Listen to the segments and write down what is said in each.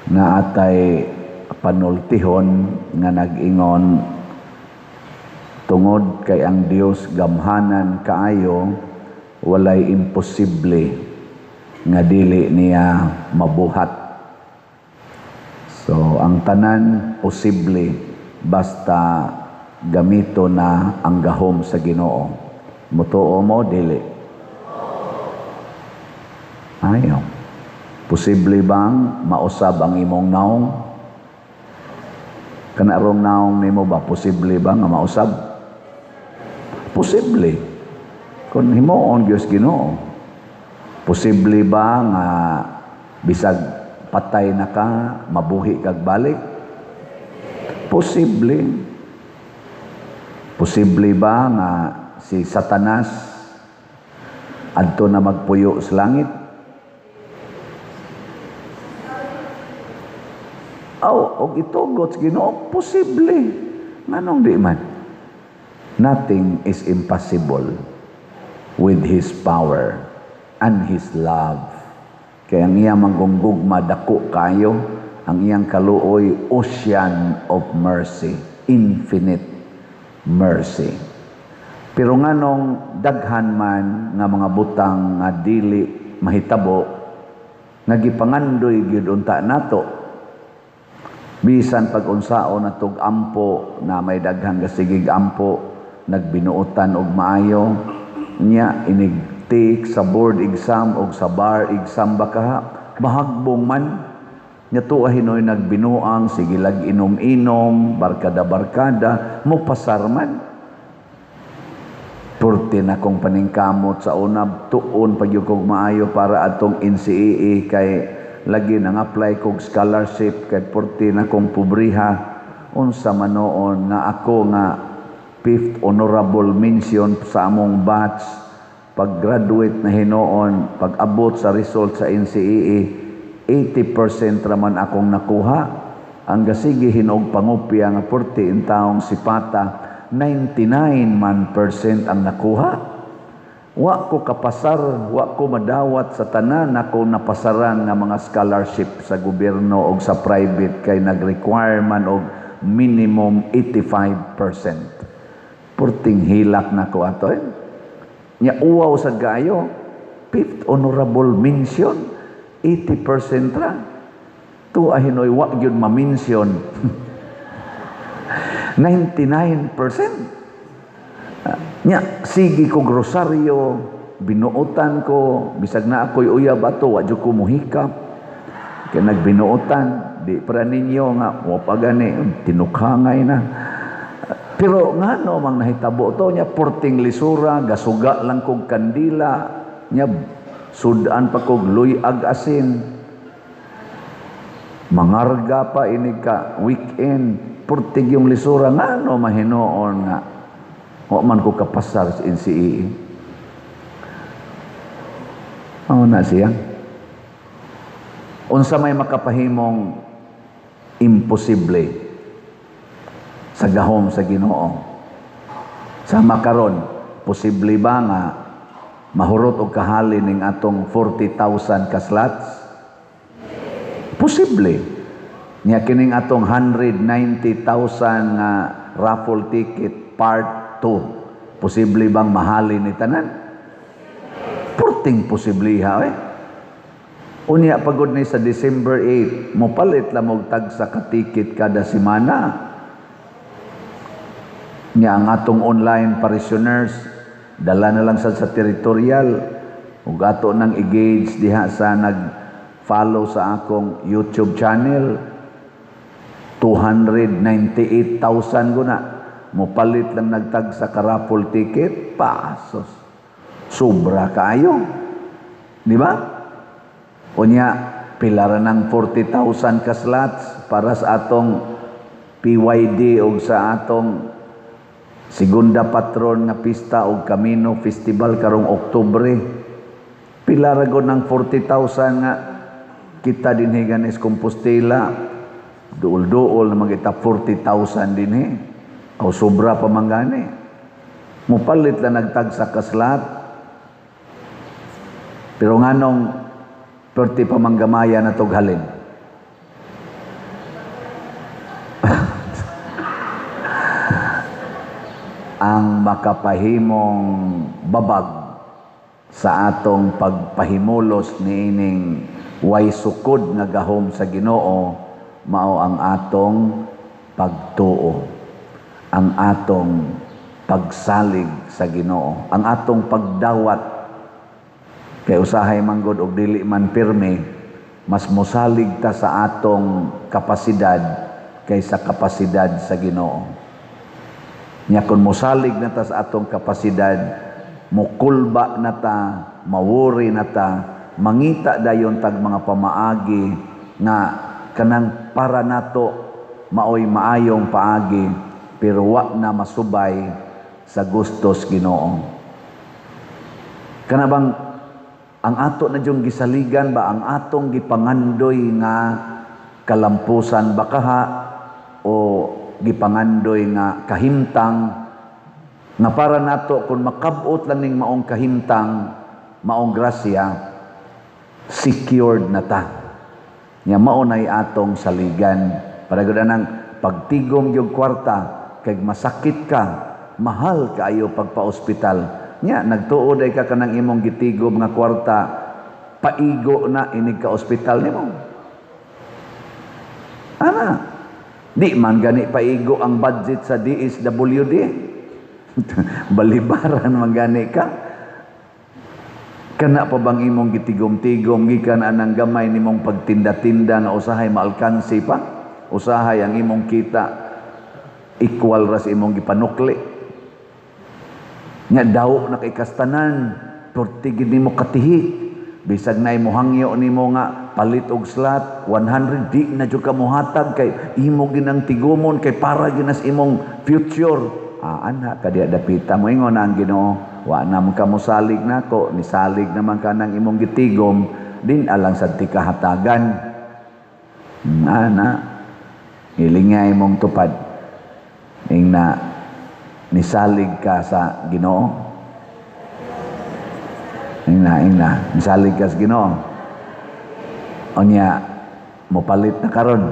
Naa tay panultihon nga nag-ingon, tungod kay ang Dios gamhanan kaayo, walay imposible nga dili niya mabuhat. So ang tanan posible basta gamito na ang gahom sa Ginoo. Mutuo mo, dili? Ayaw. Posible bang mausab ang imong naong? Kanarong naong nimo ba, posible ba nga mausab? Posible. Kung himuon Dios Ginoo. Posible ba nga bisag patay na ka, mabuhi kag balik? Posible. Posible ba nga si Satanas adto na magpuyo sa langit? Aw, og itugot sa Ginoo, posible. Nganong di man? Nothing is impossible with His power and His love. Kaya ang iyang manggugma dako kayo, ang iyang kaluoy ocean of mercy, infinite mercy. Pero nganong daghan man nga mga butang nga dili mahitabo nga gipangandoy gyud unta nato, bisan pag unsaon natog ampo na may daghan gasigig ampo, nagbinuotan og maayo nya, inig take sa board exam og sa bar exam ba kaha, mahagbong man nya. Tuwa hinoy nagbinuang, sige lag inom-inom, barkada-barkada, mo pasar man. Purti na kong paningkamot sa una, tuon pag kog maayo para atong NCAA kay lagi nang apply kog scholarship kay purti na kong pobriha. Unsa man noon nga ako nga fifth honorable mention sa among batch, pag graduate na hinoon, pag abot sa result sa NCAA, 80% raman akong nakuha. Ang gasige hinog pangupya nga purti intawong sipata, 99 man percent ang nakuha. Wa ko kapasar, wa ko madawat sa tanan ako napasaran nga mga scholarship sa gobyerno o sa private kay nag-require man og minimum 85%. Purting hilak na ko ato eh. Nya uwaw sa gayo, fifth honorable mention, 80% ra. Tuwa hinoy wa gyud ma-mention. 99%. Nya, sige ko rosaryo, binuotan ko, bisag na ako'y uyab ato, wa jud ko muhikap. Kaya nagbinuotan, di para ninyo nga, wa pa gani, tinukhangay na. Pero ngano mang nahitabo to nya, porting lisura, gasuga lang kog kandila, nya sudan pa kog luyag asin. Mangarga pa ini ka weekend, portig yung lisura, ngano mahinoon nga wa man ko kapasar sa NCAA? Mao na siya. Unsa may makapahimong imposible sa gahom sa Ginoo? Sama karon, posible ba nga mahurot og kahalin ning atong 40,000 ka slots? Posible. Nya kining atong 190,000 nga raffle ticket part 2, posible bang mahalin ni tanan? Purting posibliha eh. Unya pagod ni sa December 8, mopalit lang og tagsa ka ticket kada semana. Nya ang atong online parishioners, dala na lang sa territorial ug ato nang i-gauge diha sa nag-follow sa akong YouTube channel, 298,000 ko na. Mopalit lang nagtag sa ka-raffle ticket, pasos. Sobra kaayo. Di ba? Unya, pila ra ng 40,000 ka slots para sa atong PYD o sa atong Segunda Patron nga pista og Camino Festival karong Oktubre. Pila ra gud ng 40,000 nga kita dinhi ganis Compostela. Duol-duol na magita 40,000 dinhi. O sobra pa man gani. Mupalit lang nagtagsa ka slot. Pero nganong perti pa manggamaya na tog halin? Ang makapahimong babag sa atong pagpahimulos niining way sukod nga gahom sa Ginoo mao ang atong pagtuo, ang atong pagsalig sa Ginoo, ang atong pagdawat. Kay usahay manggod og dili man pirmi, mas mosalig ta sa atong kapasidad kaysa kapasidad sa Ginoo. Nya kung mosalig na ta sa atong kapasidad, mokulba na ta, mawuri na ta, mangita dayon tag mga pamaagi nga kanang para nato maoy maayong paagi, pero wa na masubay sa gustos Ginoo. Kana bang ang ato na dyong gisaligan ba, ang atong gipangandoy nga kalampusan ba kaha o gipangandoy nga kahimtang nga para nato kung makabot lang ning maong kahimtang, maong grasya, secured na ta. Nya mao nay atong saligan para gud anang pagtigom gyud kwarta kay masakit ka, mahal kaayo pagpa-ospital. Nya nagtuo day ka kanang imong gitigom nga kwarta paigo na inig ka ospital nimo. Ana, di man gani paigo ang budget sa DSWD. Balibaran man gani ka. Kana pa bang imong gitigom-tigom gikan anang gamay nimong pagtinda-tinda nga usahay maalkansi pa? Usahay ang imong kita equal ra sa imong gipanukli. Nya daw na kay kastanan, perti gid nimo katihik. Bisag naay mohangyo nimo nga palit og slot 100, di na jud ka mohatag kay imo ginang tigumon kay para ginas imong future. Ah, ana ka diya dapita mo ingon ang Ginoo, wa na man ka mosalig nako, nisalig naman ka nang imong gitigom, din alang sad ti kahatagan. Ana, ilingay mong tupad. Ing na nisalig ka sa Ginoo. Ing na nisalig ka sa Ginoo. Unya mopalit na karon.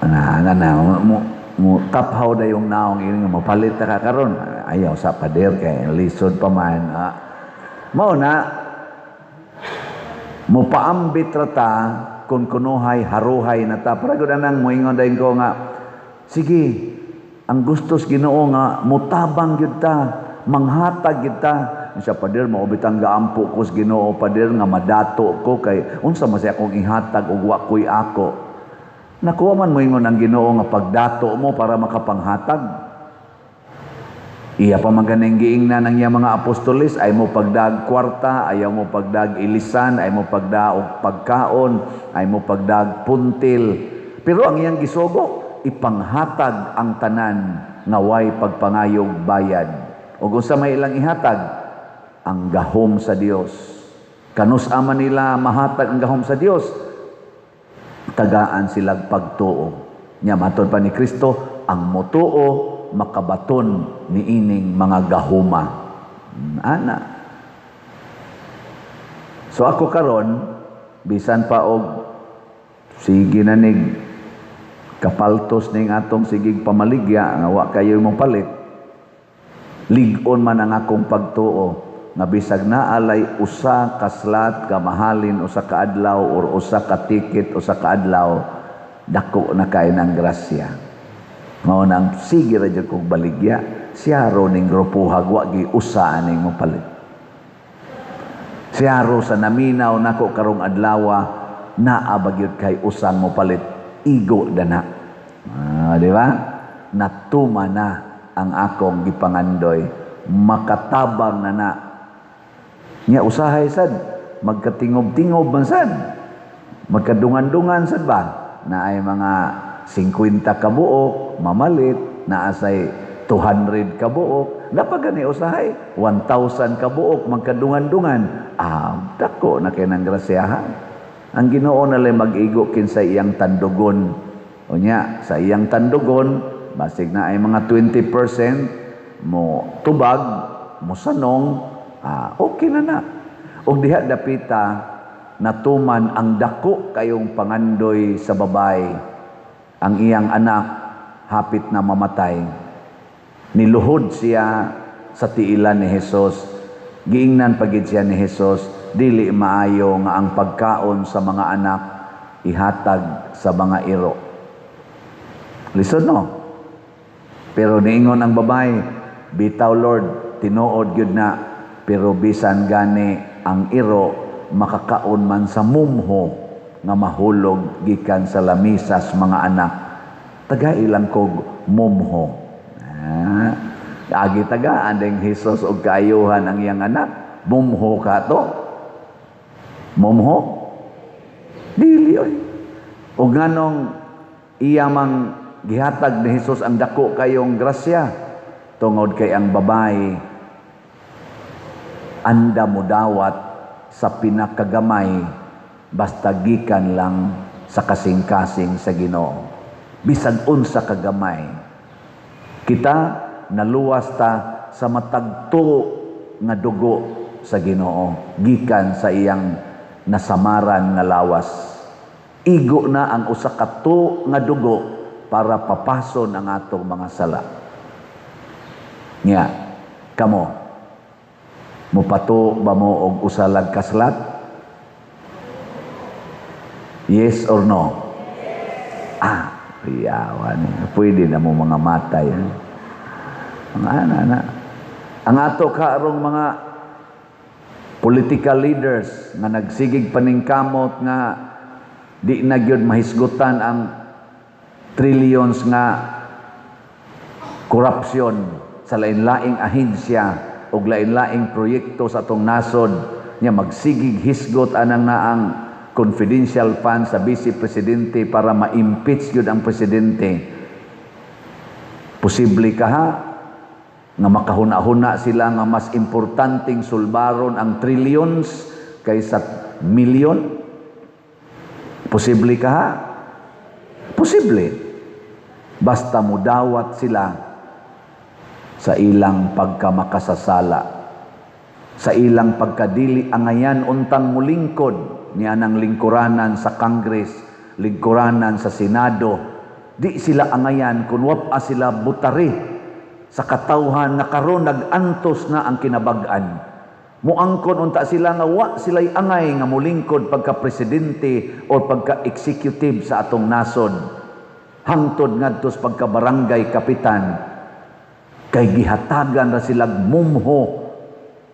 Ana ana na mo mo taphaw na yung naong ini nga mopalit na ka karon. Ayaw sa pader kay lisod pa man. Ah. Mao na mopaambit ra ta kung kunuhay haruhay na ta. Para gud anang moingon dayon ko nga sige, ang gustos Ginoo nga mutabang gyud ta, manghatag gyud ta. Siya, "Pader, mao bitang gaampo ko sa Ginoo, pader, nga madato ko kay unsa man siya akong ihatag ug wa ko'y ako?" Nakuha man moingon ang Ginoo nga pagdato mo para makapanghatag. Iya pa man ganing giingnan ang iya mga apostoles, ay mo pagdag kwarta, ayaw mo pagdag ilisan, ay mo pagdag og pagkaon, ay mo pagdag puntil. Pero ang iyang gisugo, ipanghatag ang tanan nga way pagpangayog bayad. Ug unsa may ilang ihatag? Ang gahom sa Dios. Kanus man nila mahatag ang gahom sa Dios? Tagaan silag pagtuo. Nya matod pa ni Kristo, ang motuo makabaton niining mga gahuma. Ana. So ako karon bisan pa og sige na nig kapaltos ning atong sigig pamaligya nga wa kayo mong palit, lig-on man ang akong pagtuo nga bisag naalay usa ka slot ka mahalin usa ka adlaw or usa ka ticket usa ka adlaw, dako na kay ng grasya. Mao nang sige ra jud kog baligya, siyaro ning grupo wa gi usa aning mopalit. Siyaro sa naminaw nako karong adlawa, naa ba gyud kay usang mopalit, igo dana. Ah, di ba? Natuma na ang akong gipangandoy, makatabang na na. Nya usahay sad magkatingob-tingob man sad, magkadungan-dungan sad ba na ay mga 50 kabuok mamalit, naa say 200 kabuok, napa gani usahay 1,000 kabuok magkadungan-dungan. Ah, dako na kay nang grasyahan. Ang Ginoo na lay mag-igo kinsa iyang tandugon. Unya sa iyang tandugon, basig na ay mga 20% mo tubag, mo sanong, ah, okay na na. Ug diha dapita natuman ang dako kayong pangandoy sa babay. Ang iyang anak hapit na mamatay. Niluhod siya sa tiilan ni Jesus. Giingnan pagid siya ni Jesus, "Dili maayo nga ang pagkaon sa mga anak ihatag sa mga iro." Lisod, no? Pero niingon ang babae, "Bitaw, Lord, tinuod gyud na, pero bisan gani ang iro makakaon man sa mumho nga mahulog gikan sa lamisas mga anak. Tagai lang kog mumho." Ah, agi tagaan ding Jesus og kaayuhan ang iyang anak. Mumho ka to? Mumho? Dili oy. Og nganong iya mang gihatag ni Jesus ang dako kayong grasya? Tungod kay ang babae anda mudawat sa pinakagamay basta gikan lang sa kasing-kasing sa Ginoo. Bisag unsa kagamay. Kita naluwas ta sa matag tuo nga dugo sa Ginoo gikan sa iyang nasamaran nga lawas. Igo na ang usa ka tuo nga dugo para papason ang atong mga sala. Nya, kamo, mupato ba mo og usa lang kaslat? Yes or no? Ah, iyawan. Pwede na mo mga matay. Eh. Mga ana na. Ang ato karong mga political leaders nga nagsigig paningkamot nga di na gyud mahisgutan ang trillions nga korupsyon sa lain-laing ahensya o lain-laing proyekto sa atong nasod nya, magsigig hisgot anang naang confidential fund sa vice presidente para ma-impeach gyud ang presidente. Posible kaha nga makahuna-huna sila nga mas importanteng sulbaron ang trillions kaysa milyon? Posible kaha? Posible. Basta mudawat sila sa ilang pagkamakasasala, sa ilang pagkadili angayan untang mulingkod niya ng lingkuranan sa Congress, lingkuranan sa Senado. Di sila angayan kung wapa sila butari sa katawhan nga karon nag-antos na ang kinabag-an. Muangkon unta sila nga wa sila'y angay nga mulingkod pagka-presidente o pagka-executive sa atong nasod. Hangtod ngadtos pagka-barangay kapitan, kay gihatagan ra sila mumho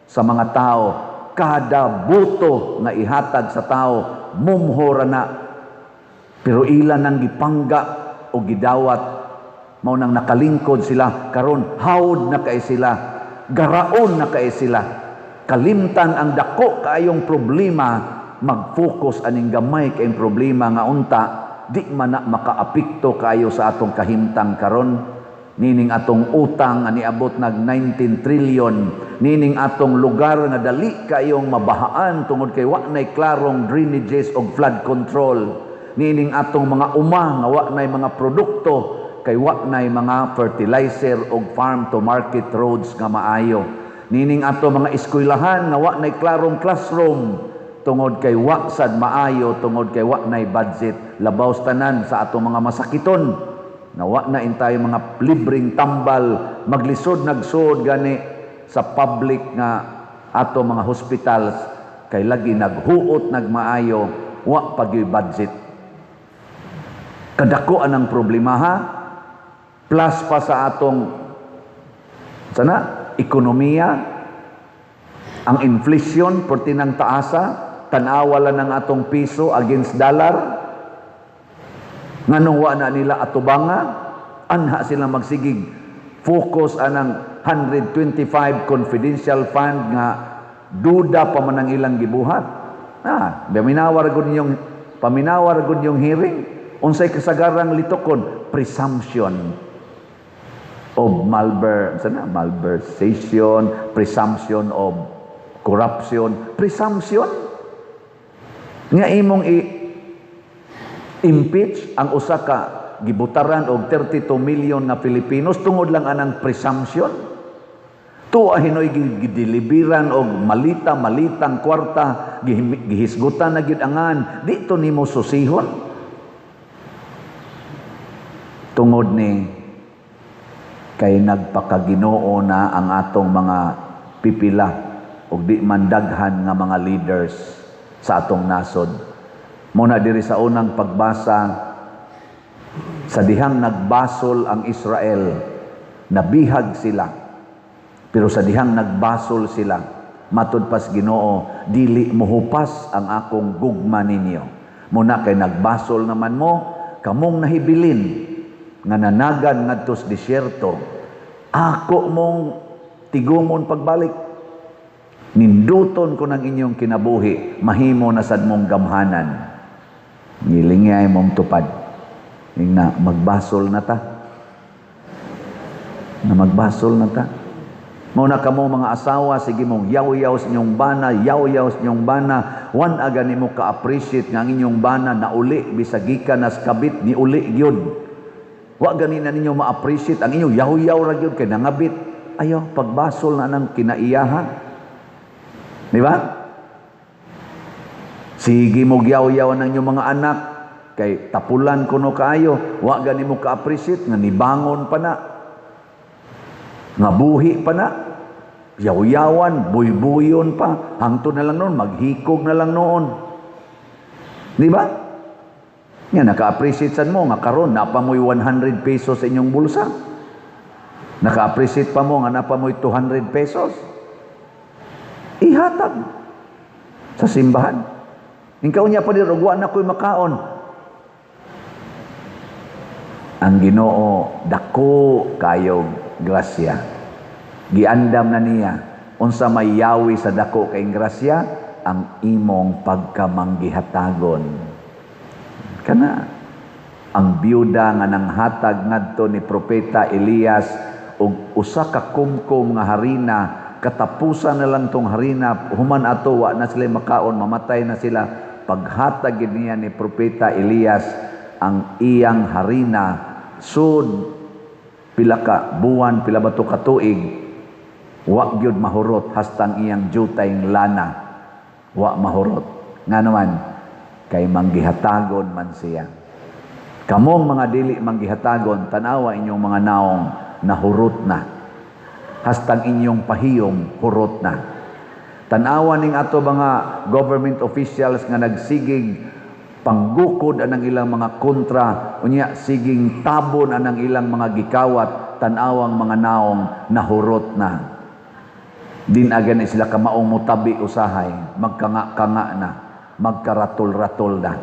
sa mga tao. Kada boto nga ihatag sa tao, mumho ra na. Pero ila nang gipangga o gidawat, mao nang nakalingkod sila karon, hawd na kay sila, garaon na kay sila. Kalimtan ang dako kaayong problema, mag-focus aning gamay kayong problema nga unta di man na makaapekto kaayo sa atong kahimtang karon. Nining atong utang nga niabot nag 19 trillion, nining atong lugar nga dali kayong mabahaan tungod kay wa nay klarong drainages og flood control, nining atong mga uma nga wa nay mga produkto kay wa nay mga fertilizer og farm to market roads nga maayo, nining ato mga eskwelahan nga wa nay klarong classroom tungod kay wa sad maayo, tungod kay wa nay budget. Labaw tanan sa atong mga masakiton nga wa na intay mga libreng tambal, maglisod nagsuod gani sa public nga ato mga hospitals kay lagi naghuot nagmaayo, wa pa gyud budget. Kadako ang problema, ha? Plus pa sa atong sana ekonomiya, ang inflation perti ng taasa. Tanawa lang ng atong piso against dollar. Nganong wa na nila atubanga? Anha sila magsigig focus anang 125 confidential fund nga duda pa man ang ilang gibuhat. Ah, paminawar gud yung hearing. Unsay kasagarang litukon? Presumption of sana malversation, presumption of corruption, presumption nga imong i impeach ang usa ka gibutaran og 32 million nga Filipinos tungod lang anang presumption. Tuwa hinoy gideliveran og malita malitang kwarta, gihisgutan na gyud angan dito nimo susihon. Tungod ni Kay nagpakaginoo na ang atong mga pipila ug di man daghan nga mga leaders sa atong nasod. Muna diri sa unang pagbasa, sa dihang nagbasol ang Israel, nabihag sila. Pero sa dihang nagbasol sila, matud pas Ginoo, dili mohupas ang akong gugma ninyo. Muna kay nagbasol naman mo, kamong nahibilin nga nanagan ngadto sa disyerto, ako mong tigumon pagbalik. Ninduton ko ng inyong kinabuhi, mahimo na sad mong gamhanan. Ngilingay mong tupad. Ingna, magbasol na ta. Na magbasol na ta. Muna kamo mga asawa, sige mong yaw-yaw sa inyong bana, yaw-yaw sa inyong bana. Wan aga nimo ka-appreciate nga ang inyong bana nauli, bisag gikan nas kabit, ni uli gyud. Wa gani na ninyo ma-appreciate ang inyong yaw-yaw ra gyud kay nangabit. Ayaw, pagbasol na ng kinaiyaha. Di ba? Sige mo yaw-yaw ng inyong mga anak kay tapulan kuno kaayo, wa gani mo ka-appreciate nga nibangon pa na. Nga buhi pa na. Yaw-yawan, buybuyon pa, hangtod na lang noon, maghikog na lang noon. Di ba? Nga naka-appreciate sad mo nga karon napa mo'y 100 pesos sa inyong bulsa. Naka-appreciate pa mo nga napa mo'y 200 pesos. Ihatag sa simbahan. Ikaw niya pa og wa na ko'y makaon. Ang Ginoo dako kayog grasya. Giandam na niya unsa may yawi sa dako kay grasya, ang imong pagkamanggihatagon. Kana ang biyuda nga nanghatag ngadto ni propeta Elias og usa ka kumkum nga harina, katapusan na lang tong harina, human ato wa na sila makaon, mamatay na sila. Paghatag gid niya ni propeta Elias ang iyang harina, sud pila ka buwan, pila ba to ka tuig, wa gyud mahurot hastang iyang jutay lana, wa mahurot. Nga naman kay manggihatagon man siya. Kamong mga dili manggihatagon, tanawa inyong mga naong nahurot na. Hastang inyong pahiyom hurot na. Tanawa ning ato mga government officials nga nagsigig panggukod anang ilang mga kontra, unya siging tabon anang ilang mga gikawat, tanawang mga naong nahurot na. Din agan sila kamaong mutabi usahay, magkanga-kanga na, magkaratol-ratol na.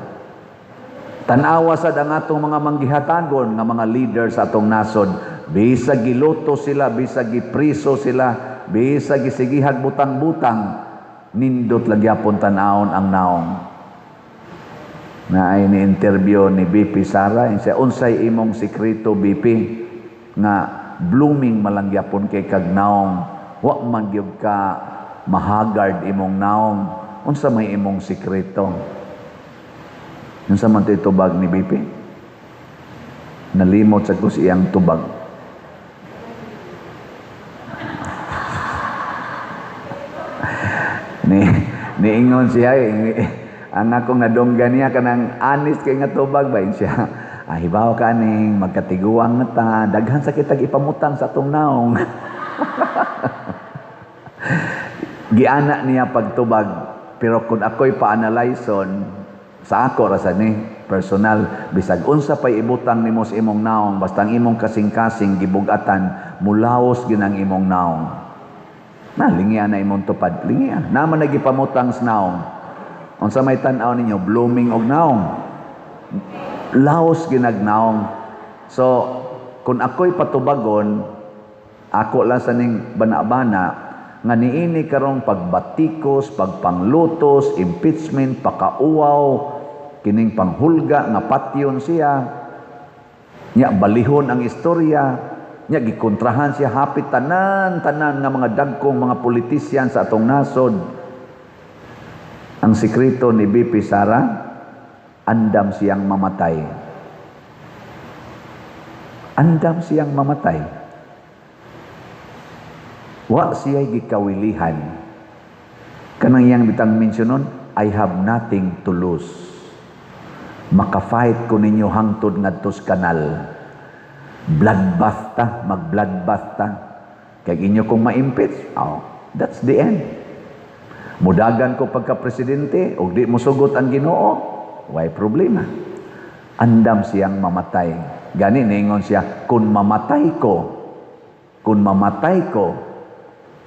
Tanawa sad ang atong mga manggihatagon nga mga leader sa atong nasod, bisag giluto sila, bisag gipriso sila, bisag gisigihag butang-butang, nindot lang gyapon tan-awon ang naong. Na ay ni-interview ni BP Sara, siya, unsay imong sekreto BP nga blooming malang gyapon kay kag naong, wa man gyud ka mahagard imong naong, unsa may imong sekreto? Unsa man to'y tubag ni BP? Nalimot sa kus iyang tubag. Ni niingon siya, ang akong nadunggan niya kanang anis kay nga tubag ba siya. Ah, hibaw ka ning magkatiguang na ta, daghan sa kitag ipamutang sa atong naong. Giana niya pagtubag, pero kung ako'y pa-analyson sa ako ra sad ni personal, bisag unsa pay ibutang nimo sa imong naong, basta ang imong kasing-kasing gibugatan, mulaos ginang imong naong. Na lingya na imong tupad, lingya. Naman nagipamutang sa naong. Unsa may tan-aw ninyo, blooming og naong. Laos ginagnaong. So, kung ako'y patubagon, ako lang sa ning bana-bana, nga niini karong pagbatikos, pagpanglutos, impeachment, pakauaw, kining panghulga nga patyon siya, nya balihon ang istorya, nya gikontrahan siya hapit tanan-tanan nga mga dagkong mga politisyan sa atong nasod. Ang sekreto ni BP Sara, andam siyang mamatay. Andam siyang mamatay. Wa siya'y gikawilihan. Kanang iyang bitang mensyonon, I have nothing to lose. Makafight ko ninyo hangtod ngadtos kanal. Bloodbath ta, mag-bloodbath ta. Kay inyo kong ma-impeach, oh, that's the end. Mudagan ko pagka-presidente, og di mosugot ang Ginoo, way problema. Andam siyang mamatay. Gani ningon siya, "Kung mamatay ko, kung mamatay ko,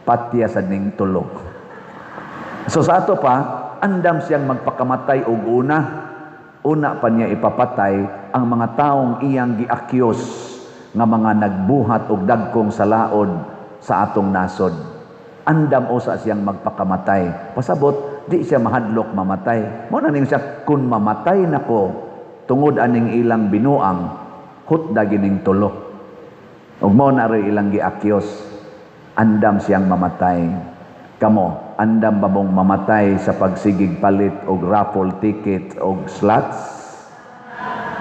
patya sa ning tulo." So sa ato pa, andam siyang magpakamatay og una. Una pa niya ipapatay ang mga taong iyang gi-accuse nga mga nagbuhat og dagkong salaod sa atong nasod. Andam usa siyang magpakamatay. Pasabot, di siya mahadlok mamatay. Mao na ning siya, "Kung mamatay nako tungod aning ilang binuang, hutda gining tulo." Ug mao na rin ilang gi-accuse. Andam siyang mamatay. Kamo, andam ba mong mamatay sa pagsigig palit og raffle ticket og slots?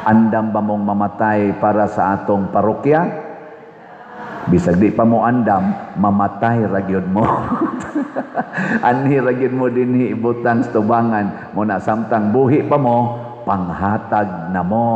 Andam ba mong mamatay para sa atong parokya? Bisag di pa mo andam, mamatay ra gyud mo. Anhi ra gyud mo dinhi ibutang sa tubangan mo na samtang buhi pa mo, panghatag na mo.